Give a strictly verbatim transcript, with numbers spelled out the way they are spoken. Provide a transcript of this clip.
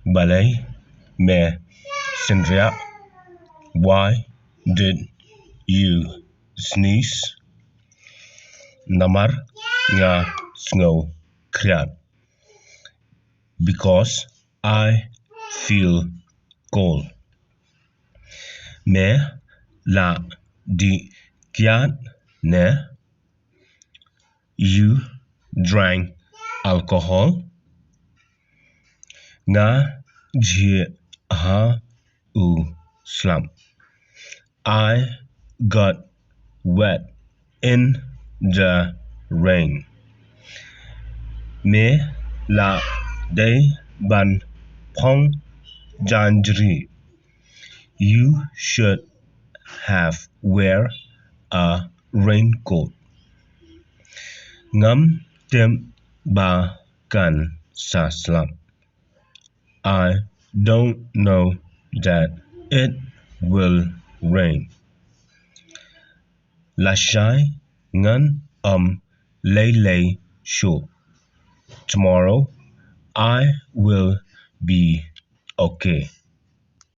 Balei me synriah? Why did you sneeze? Namar nga sngew khriat. Because I feel cold. Me la dih kiad ne? You drank alcohol? Nga jhieh ha u slap. I got wet in the rain. Me la dei ban phong janjri. You should have wear a raincoat. Ngam tip ba kan sa slap. I don't know that it will rain. Lashai ngan ym lei lei shuh. Tomorrow I will be okay.